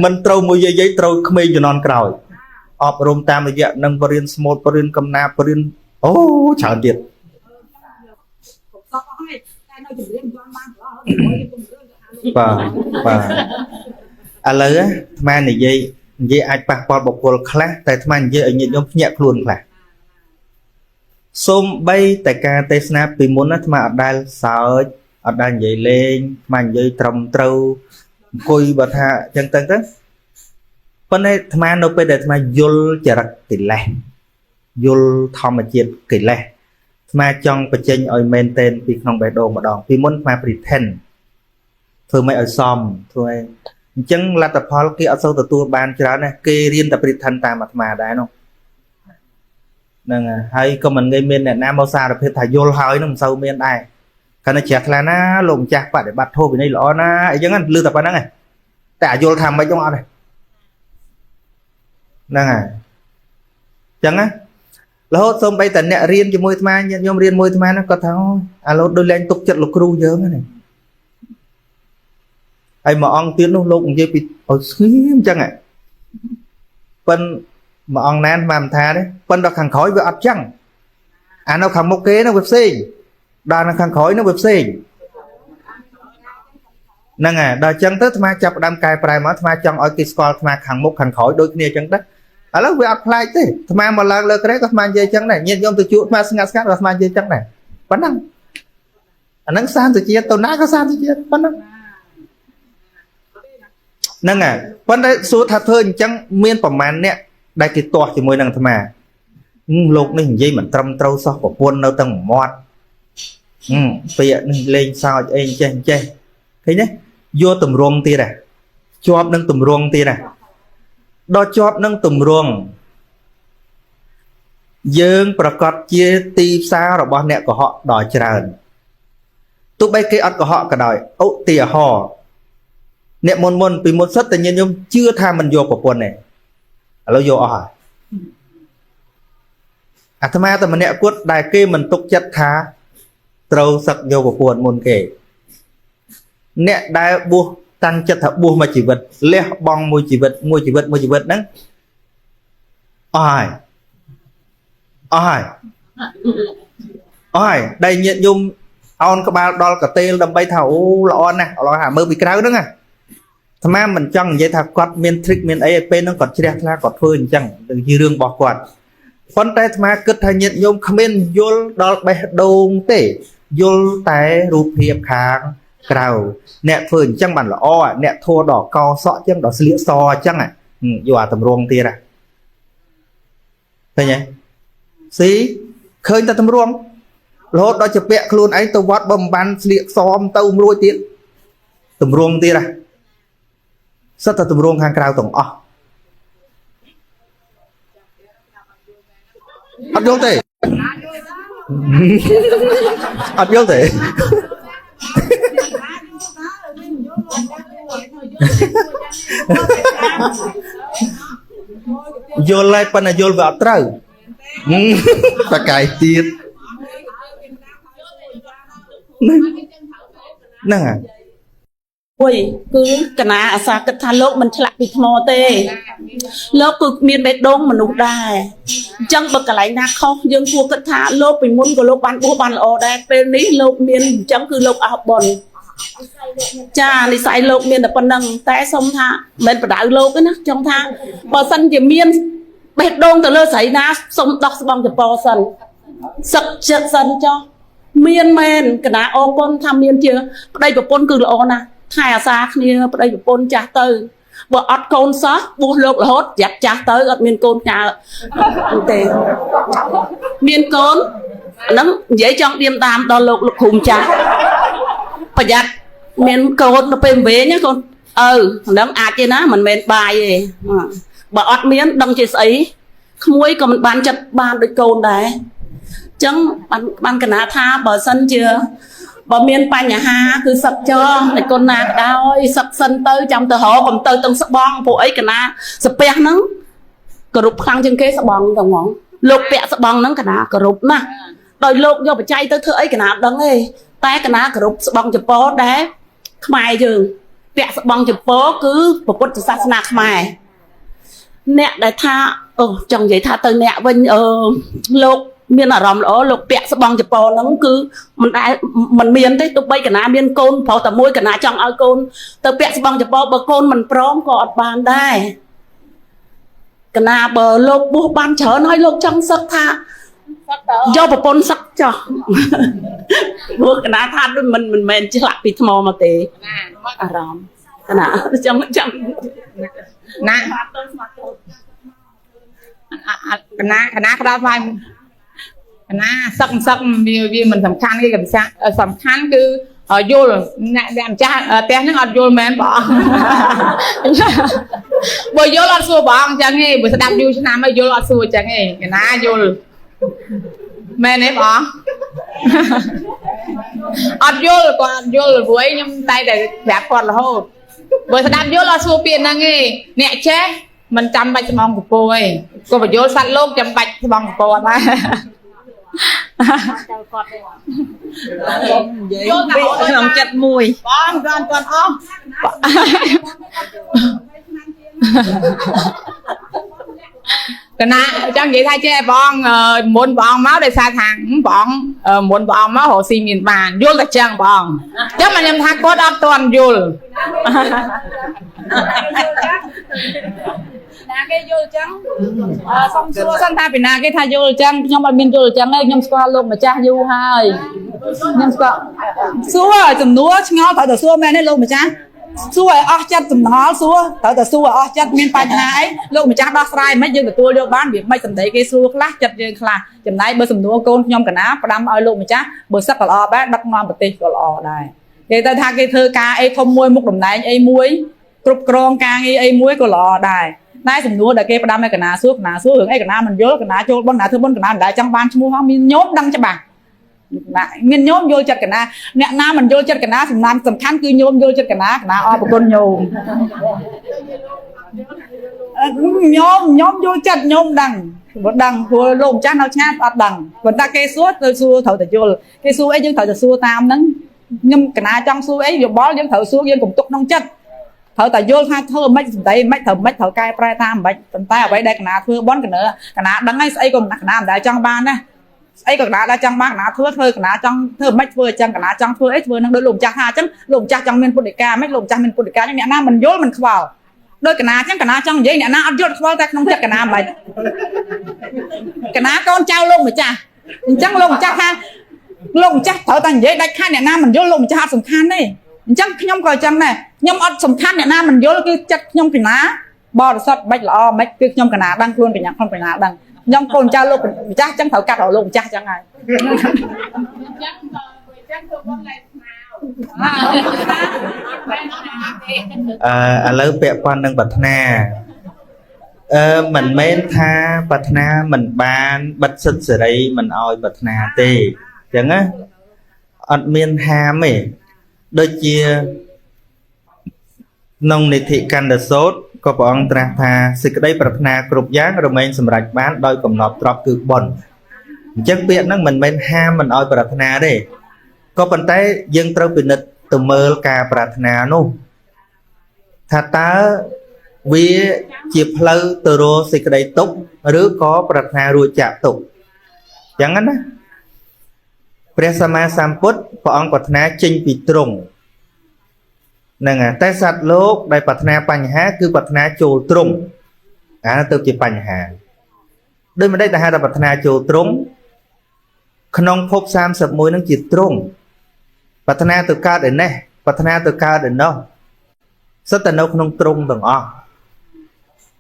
មិនត្រូវមួយយាយៗត្រូវក្មេងជំនាន់ក្រោយអប់រំតាមរយៈនឹងបរិញ្ញាស្មូតបរិញ្ញាកំណាប់បរិញ្ញាអូច្រើនទៀត កុំសក់អស់ហើយតែនៅជំរាបមិនទាន់បានប្រឡោះហើយគេគុំរឿងទៅថាលោក បាទបាទឥឡូវអាត្មានិយាយនិយាយអាចប៉ះពាល់បុគ្គលខ្លះតែអាត្មានិយាយឲ្យញាតិញោមភ្ញាក់ខ្លួនខ្លះសូម្បីតែការទេសនាពីមុនណាអាត្មាអត់ដែលសើចអត់ដែលនិយាយលេងអាត្មានិយាយត្រឹមត្រូវអង្គុយបើថាអញ្ចឹងទៅទៅប៉ុន្តែអាត្មានៅពេលដែលអាត្មាយល់ចរិតកិលេសយល់ធម្មជាតិកិលេសអាត្មាចង់បញ្ចេញឲ្យមែនទែនពីក្នុងបេះដូងម្ដងពីមុនអាត្មា pretend ធ្វើមិនឲ្យសមធ្វើឲ្យអញ្ចឹងលទ្ធផលគេអត់សូវទទួលបានច្រើនណាគេរៀនតែ pretend តាមអាត្មាដែរនោះហ្នឹងហើយក៏មិនងាយមានអ្នកណាមកសារភាពថាយល់ហើយនឹងមិនសូវមានដែរកាលណាជ្រះថ្លាណាលោកម្ចាស់បដិបត្តិធម៌វិន័យល្អណាអីចឹងហ្នឹងឮតែប៉ុណ្្នឹងឯងតែអាយល់ថាម៉េចហ្នឹងអត់ទេហ្នឹងហើយអញ្ចឹងណារហូតសូម្បីតែអ្នករៀនជាមួយអាត្មាញាតិញោមរៀនមួយអាត្មាហ្នឹងគាត់ថាអូអាលោកដូចលែងទុកចិត្តលោកគ្រូយើងហ្នឹងហើយមួយអង្គទៀតនោះលោកនិយាយពីឲ្យស្ងៀមអញ្ចឹងហ៎ប៉ិនមួយអង្គណានមកមិនថាទេប៉ិនដល់ខាងក្រោយវាអត់ចឹងអានៅខាងមុខគេហ្នឹងវាផ្សេងដល់នៅខាងក្រោយហ្នឹងវាផ្សេងហ្នឹងហើយដល់អញ្ចឹងទៅអាត្មាចាប់ផ្ដើមកែប្រែមកអាត្មាចង់ឲ្យគេស្គាល់អាត្មាខាងមុខខាងក្រោយដូចគ្នាអញ្ចឹងដែរឥឡូវវាអត់ប្លែកទេអាត្មាមកឡើងលើក្រែក៏អាត្មានិយាយអញ្ចឹងដែរញាតិញោមទៅជួបអាត្មាស្ងាត់ស្ងាត់ក៏អាត្មានិយាយអញ្ចឹងដែរប៉ុណ្ណឹងអាហ្នឹងសានសុជាតិទៅណាក៏សានសុជាតិប៉ុណ្ណឹង ហ្នឹងហើយប៉ុន្តែសួរថាធ្វើអញ្ចឹងមានប្រមាណអ្នកដែលគេទាស់ជាមួយនឹងអាត្មាលោកនេះនិយាយមិនត្រឹមត្រូវសោះប្រពន្ធនៅទាំងមាត់ពាក្យនេះលេងសើចអីចេះចេះឃើញទេយកតម្រងទៀតហ่ะជាប់នឹងតម្រងទៀតហ่ะដល់ជាប់នឹងតម្រងយើងប្រកាសជាទីផ្សាររបស់អ្នកកុហកដល់ច្រើនទោះបីគេអត់កុហកក៏ដោយឧទាហរណ៍អ្នកមុនមុនពីមុនសិតតែញាតិញោមជឿថាមិនយកប្រពន្ធទេឥឡូវយកអស់ហើយអាត្មាតែម្នាក់គត់ដែលគេមិនទុកចិត្តថាត្រូវសឹកយកប្រពន្ធមុនគេអ្នកដែលបួសតាំងចិត្តថាបួសមួយជីវិតលះបង់មួយជីវិតមួយជីវិតមួយជីវិតហ្នឹងអស់ហើយអស់ហើយអស់ហើយដែលញាតិញោមអោនក្បាលដល់កតេលដើម្បីថាអូល្អណាស់ល្អហាមើលពីក្រៅហ្នឹងណាអាត្មាមិនចង់និយាយថាគាត់មាន trick មានអីឲ្យពេលហ្នឹងគាត់ជ្រះថ្លាគាត់ធ្វើអញ្ចឹងជារឿងរបស់គាត់ប៉ុន្តែអាត្មាគិតថាញាតិញោមគ្មានយល់ដល់បេះដូងទេយល់តែរូបភាពខាងក្រៅអ្នកធ្វើអញ្ចឹងបានល្អអ្នកធัวដល់កសក់អញ្ចឹងដល់ស្លៀកសអញ្ចឹងយកអាតម្រងទៀតហ่ะឃើញទេស៊ីឃើញតែតម្រងរហូតដល់ជាពាក់ខ្លួនឯងទៅវត្តបើមិនបានស្លៀកសមទៅមិនរួចទៀតតម្រងទៀតហ่ะសិតតែតម្រងខាងក្រៅទាំងអស់អត់យល់ទេអត់យល់ទេយល់ហើយប៉ុន្តែយល់វាអត់ត្រូវបកាយទៀតហ្នឹងហើយ មួយគឺកណាអាសាគិតថាលោកមិនឆ្លាក់ពីថ្មទេលោកគឺមានបេះដូងមនុស្សដែរអញ្ចឹងបើកន្លែងណាខុសយើងគួរគិតថាលោកពីមុនក៏លោកបានបួសបានល្អដែរពេលនេះលោកមានអញ្ចឹងគឺលោកអស់បុណ្យចានិស័យលោកមានតែប៉ុណ្្នឹងតែសុំថាមិនបដៅលោកទេណាចង់ថាបើសិនជាមានបេះដូងទៅលើស្រីណាសុំដោះស្បង់ចពោសិនសឹកចិត្តសិនចុះមានមែនកណាអរគុណថាមានជាប្តីប្រពន្ធគឺល្អណាស់ថែអាសាគ្នាប្តីប្រពន្ធចាស់ទៅបើអត់កូនសោះបួសលោករហូតយ៉ាត់ចាស់ទៅអត់មានកូនចើទេមានកូនហ្នឹងនិយាយចង់ឌៀមតាមដល់លោកលោកគ្រូម្ចាស់ប្រយ័ត្នមានកូនទៅពេលវែងណាកូនឪហ្នឹងអាចទេណាមិនមែនបាយទេបើអត់មានដឹងជាស្អីក្មួយក៏មិនបានចិត្តបានដូចកូនដែរអញ្ចឹងបានកណាថាបើសិនជាបើមានបញ្ហាគឺសឹកចងតែគុណណាក៏ដោយសឹកសិនទៅចាំទៅរកកុំទៅទាំងស្បងពួកអីកណាសាពះហ្នឹងគោរពខ្លាំងជាងគេស្បងទៅហ្មងលោកពាក់ស្បងហ្នឹងកណាគោរពណាស់ដោយលោកយកបច្ច័យទៅធ្វើអីកណាដឹងទេតែកណាគោរពស្បងចពោដែរខ្មែរយើងពាក់ស្បងចពោគឺពុទ្ធសាសនាខ្មែរអ្នកដែលថាអូចង់និយាយថាទៅអ្នកវិញអឺលោកមានអារម្មណ៍ល្អលោកពាក់ស្បង់ចពោហ្នឹងគឺមិនដែលមិនមានទេទោះបីកណាមានកូនប្រុសតែមួយកណាចង់ឲ្យកូនទៅពាក់ស្បង់ចពោបើកូនមិនព្រមក៏អត់បានដែរកណាបើលោកបួសបានច្រើនហើយលោកចង់សឹកថាយកប្រពន្ធសឹកចោះព្រោះកណាថាដូចមិនមែនឆ្លាក់ពីថ្មមកទេអារម្មណ៍កណាចង់ចង់ណាកណាកណាក្តៅផ្លែកណាសឹកសឹកវាមិនសំខាន់ទេកំសាសំខាន់គឺយល់អ្នកម្ចាស់ផ្ទះហ្នឹងអត់យល់មែនបងបើយល់អត់សួរបងអញ្ចឹងទេបើស្ដាប់យូរឆ្នាំហើយយល់អត់សួរអញ្ចឹងទេកណាយល់មែនទេបងអត់យល់គាត់អត់យល់ព្រោះអីខ្ញុំតែតែប្រាប់គាត់រហូតបើស្ដាប់យល់អត់សួរពាក្យហ្នឹងទេអ្នកចេះមិនចាំបាច់ស្បង់កពោទេក៏បញ្យល់សត្វលោកចាំបាច់ស្បង់កពោអត់ដែរ ទៅគាត់ទេ យល់តែ ក្នុងចិត្តមួយ បងគាត់គាត់អស់កណាចង់និយាយថាចេះបងមុនបងមកដោយសារថាបងមុនបងមករកស៊ីមានបានយល់តែចឹងបងចឹងមកខ្ញុំថាគាត់អត់ទាន់យល់ណាគេយល់ចឹងសុំសួរសិនថាពីណាគេថាយល់ចឹងខ្ញុំអត់មានយល់ចឹងទេខ្ញុំស្គាល់លោកម្ចាស់យូរហើយខ្ញុំស្គាល់សួរចំនួនឆ្ងល់ត្រូវតែសួរមែនទេលោកម្ចាស់ សួរឲ្យអស់ចិត្តសំណល់សួរត្រូវតែសួរឲ្យអស់ចិត្តមានបញ្ហាអីលោកម្ចាស់ដោះស្រាយមិនយើងទទួលយកបានវាមិនសម្ដីគេសួរខ្លះចិត្តយើងខ្លះចំណែកបើសំណួរកូនខ្ញុំកណាផ្ដាំឲ្យលោកម្ចាស់បើសឹកក៏ល្អដែរដឹកនាំប្រទេសក៏ល្អដែរគេទៅថាគេធ្វើការអីធំមួយមុខតំណែងអីមួយគ្រប់គ្រងការងារអីមួយក៏ល្អដែរតែសំណួរដែលគេផ្ដាំឲ្យកណាសួរកណាសួររឿងអីកណាមិនយល់កណាចូលបុណ្យកណាធ្វើបុណ្យកណាមិនដែលចង់បានឈ្មោះហោះមានញោមដឹងច្បាស់ណាមានញោមយល់ចិត្តកណាអ្នកណាមិនយល់ចិត្តកណាសំណាំសំខាន់គឺញោមយល់ចិត្តកណាកណាអរគុណញោមញោមញោមយល់ចិត្តញោមដឹងព្រោះដឹងព្រោះលោកម្ចាស់នៅឆ្ងាយអត់ដឹងប៉ុន្តែគេសួរទៅសួរត្រូវតែយល់គេសួរអីយើងត្រូវតែសួរតាមហ្នឹងខ្ញុំកណាចង់សួរអីយោបល់យើងត្រូវសួរយើងកុំទុកក្នុងចិត្តត្រូវតែយល់ថាធ្វើមិនសម្ដីមិនត្រូវមិនត្រូវកែប្រែតាមមិនប៉ុន្តែអ្វីដែលកណាធ្វើបន់កណាកណាដឹងហើយស្អីក៏កណាមិនដែលចង់បានដែរស្អីក៏កណាដែលចង់បានកណាធ្វើធ្វើកណាចង់ធ្វើមិនធ្វើអញ្ចឹងកណាចង់ធ្វើអីធ្វើនឹងដូចលោកម្ចាស់ថាអញ្ចឹងលោកម្ចាស់ចង់មានពុទ្ធិកាមិនលោកម្ចាស់មានពុទ្ធិកាអ្នកណាមិនយល់មិនខ្វល់ដូចកណាអញ្ចឹងកណាចង់និយាយអ្នកណាអត់យល់ខ្វល់តែក្នុងចិត្តកណាមិនកណាកូនចៅលោកម្ចាស់អញ្ចឹងលោកម្ចាស់ថាលោកម្ចាស់ត្រូវតែនិយាយដាច់ខាតអ្នកណាមិនយល់លោកម្ចាស់អត់សំខាន់ទេអញ្ចឹងខ្ញុំក៏អញ្ចឹងដែរខ្ញុំអត់សំខាន់អ្នកណាមិនយល់គឺចិត្តខ្ញុំកណាបរិសុទ្ធមិនល្អមិនគឺខ្ញុំកណាដឹងខ្លួនកញ្ញាខ្ញុំកណាដឹងខ្ញុំកូនចៅលោកម្ចាស់អញ្ចឹងត្រូវកាត់រកលោកម្ចាស់អញ្ចឹងហើយ អញ្ចឹងបើអញ្ចឹងធ្វើបុណ្យឡែកស្មៅ អឺឥឡូវពាក់ព័ន្ធនឹងប្រាថ្នាអឺមិនមែនថាប្រាថ្នាមិនបានបិទសិទ្ធិសេរីមិនអោយប្រាថ្នាទេអញ្ចឹងណាអត់មានហាមទេដូចជាក្នុងនិធិកណ្ឌសោតក៏ព្រះអង្គត្រាស់ថាសេចក្តីប្រាថ្នាគ្រប់យ៉ាងរមែងសម្រេចបានដោយកំណត់ទ្រព្យគឺបុណ្យអញ្ចឹងពាក្យហ្នឹងមិនមែនហាមមិនអោយប្រាថ្នាទេក៏ប៉ុន្តែយើងត្រូវពិនិត្យទៅមើលការប្រាថ្នានោះថាតើវាជាផ្លូវទៅរកសេចក្តីទុក្ខឬក៏ប្រាថ្នារួចចាកទុក្ខអញ្ចឹងណាព្រះសម្មាសម្ពុទ្ធព្រះអង្គប្រាថ្នាចេញពីទ្រង់ហ្នឹងហើយតែសត្វលោកដែលប្រាថ្នាបញ្ហាគឺប្រាថ្នាចូលទ្រង់អាទៅជាបញ្ហាដូចម្ដេចទៅហៅថាប្រាថ្នាចូលទ្រង់ក្នុងភព31នឹងជាទ្រង់ប្រាថ្នាទៅកើតឯនេះប្រាថ្នាទៅកើតឯនោះសុទ្ធតែនៅក្នុងទ្រង់ទាំងអស់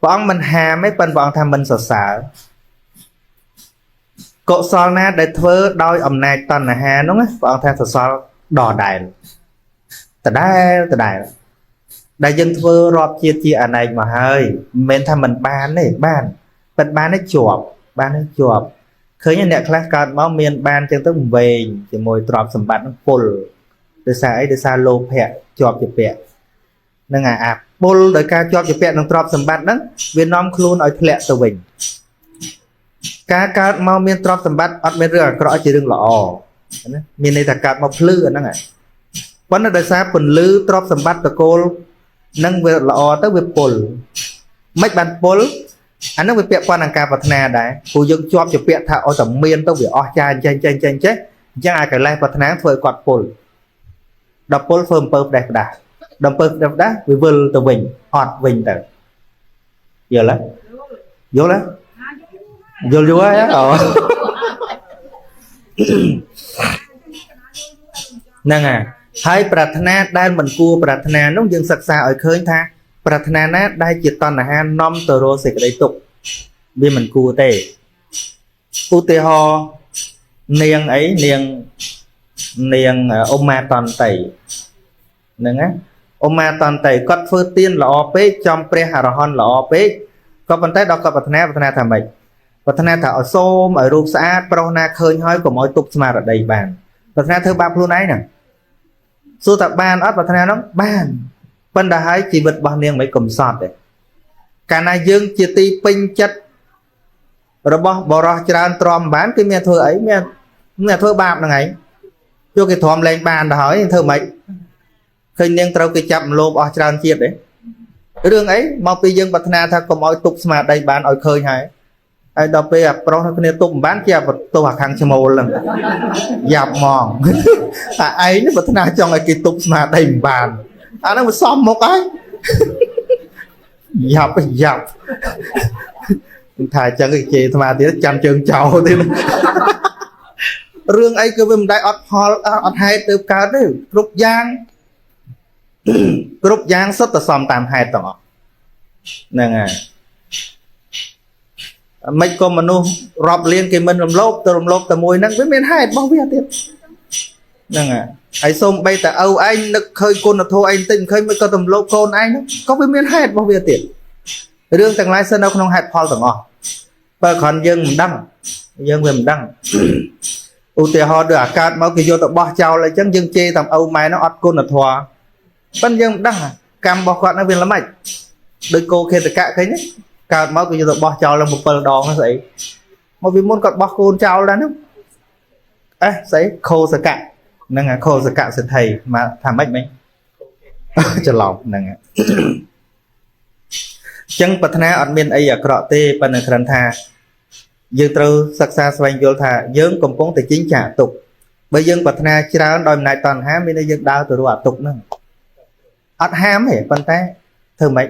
ព្រះអង្គមិនហាមទេប៉ុន្តែព្រះអង្គថាមិនសរសើរកុសលណាដែលធ្វើដោយអំណាចតណ្ហានោះព្រះអង្គថាសរសើរដដែលដដែលដដែលដែលយើងធ្វើរាប់ជាតិជាអនេកមកហើយមិនមែនថាមិនបានទេបានប៉ុន្តែបានទេជាប់បានទេជាប់ឃើញអ្នកខ្លះកើតមកមានបានចឹងទៅវែងជាមួយទ្រព្យសម្បត្តិនឹងពុលដោយសារអីដោយសារលោភៈជាប់ជាពាក់នឹងអាពុលដោយការជាប់ជាពាក់នឹងទ្រព្យសម្បត្តិហ្នឹងវានាំខ្លួនឲ្យធ្លាក់ទៅវិញការកើតមកមានទ្រព្យសម្បត្តិអត់មានរឿងអាក្រក់ជារឿងល្អណាមានន័យថាកើតមកភ្លឺអាហ្នឹងប៉ុន្តែដោយសារពន្លឺទ្រព្យសម្បត្តិតកូលនឹងវាល្អទៅវាពុលមិនបានពុលអាហ្នឹងវាពាក់ព័ន្ធនឹងការប្រាថ្នាដែរព្រោះយើងជាប់ជាពាក្យថាអូតែមានទៅវាអស់ចាអញ្ចឹងចេះចេះចេះអញ្ចឹងអាកិលេសប្រាថ្នាធ្វើឲ្យគាត់ពុលដល់ពុលធ្វើអំពើផ្ដេសផ្ដាស់ដល់អំពើផ្ដេសផ្ដាស់វាវិលទៅវិញអត់វិញទៅយល់ទេយល់ទេយល់យូរហើយអូហ្នឹងហើយប្រាថ្នាដែលមិនគួរប្រាថ្នានោះយើងសិក្សាឲ្យឃើញថាប្រាថ្នាណាដែលជាតណ្ហានាំទៅរកសេចក្តីទុក្ខវាមិនគួរទេឧទាហរណ៍នាងអីនាងនាងអ៊ុមាតន្តីហ្នឹងណាអ៊ុមាតន្តីគាត់ធ្វើទានល្អពេកចំព្រះអរហន្តល្អពេកក៏ប៉ុន្តែដល់គាត់ប្រាថ្នាប្រាថ្នាថាម៉េចប្រាថ្នាថាឲ្យសូមឲ្យរូបស្អាតប្រុសណាឃើញហើយកុំឲ្យទប់ស្មារតីបានប្រាថ្នាធ្វើបាបខ្លួនឯងហ្នឹងសួរថាបានអត់ប្រាថ្នាហ្នឹងបានប៉ុន្តែហើយជីវិតរបស់នាងមិនកំសត់ទេកាលណាយើងជាទីពេញចិត្តរបស់បរោះច្រើនទ្រាំបានគឺមានធ្វើអីមានធ្វើបាបហ្នឹងឯងយកគេទ្រាំលែងបានទៅហើយធ្វើម៉េចឃើញនាងត្រូវគេចាប់លោភអស់ច្រើនជាតិទេរឿងអីមកពីយើងប្រាថ្នាថាកុំឲ្យទប់ស្មារតីបានឲ្យឃើញហើយហើយដល់ពេលអាប្រុសគ្នាទប់មិនបានជាបន្ទោសអាខាងឈ្មោលហ្នឹងយ៉ាប់ហ្មងអាឯងនេះប្រាថ្នាចង់ឲ្យគេទប់ស្មារតីមិនបានអាហ្នឹងវាសមមុខហើយយ៉ាប់យ៉ាប់ថាអញ្ចឹងគេជេរអាត្មាទៀតចាំជើងចោលទៀតរឿងអីគឺវាមិនដែលអត់ផលអត់ហេតុទៅកើតទេគ្រប់យ៉ាង គ្រប់យ៉ាងសុទ្ធតែសមតាមហេតុទាំងអស់ហ្នឹងហើយមិនក៏មនុស្សរាប់លានគេមិនរំលោភទៅរំលោភតែមួយហ្នឹងវាមានហេតុរបស់វាទៀតហ្នឹងហើយហើយសូម្បីតែឪឯងនឹកឃើញគុណធម៌ឯងតិចមិនឃើញមិនក៏រំលោភកូនឯងហ្នឹងក៏វាមានហេតុរបស់វាទៀតរឿងទាំងឡាយសិននៅក្នុងហេតុផលទាំងអស់បើគ្រាន់យើងមិនដឹងយើងវាមិនដឹងឧទាហរណ៍ដូចអាកើតមកគេយកទៅបោះចោលអីចឹងយើងជេរតាមឪម៉ែនោះអត់គុណធម៌ប៉ិនយើងមិនដឹងកម្មរបស់គាត់នោះវាល្មិចដូចគោខេតកៈឃើញទេកើតមកគេយកទៅបោះចោលឡើង7ដងហ្នឹងស្អីមកពីមុនគាត់បោះកូនចោលដែរហ្នឹងអេស្អីខោសកៈហ្នឹងខោសកៈសិទ្ធិមកថាម៉េចមិញច្រឡំហ្នឹងអញ្ចឹងប្រាថ្នាអត់មានអីអាក្រក់ទេប៉ុន្តែគ្រាន់ថាយើងត្រូវសិក្សាស្វែងយល់ថាយើងកំពុងតែចិញ្ចាក់ទុកបើយើងប្រាថ្នាច្រើនដោយអំណាចតណ្ហាមានន័យយើងដើរទៅរកអាទុកហ្នឹងអត់ហាមទេប៉ុន្តែធ្វើម៉េច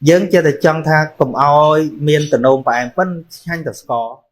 យើងចេះតែចង់ថាកុំឲ្យមានតំណងផ្អែមប៉ុនឆ្ងាញ់តែស្ករ។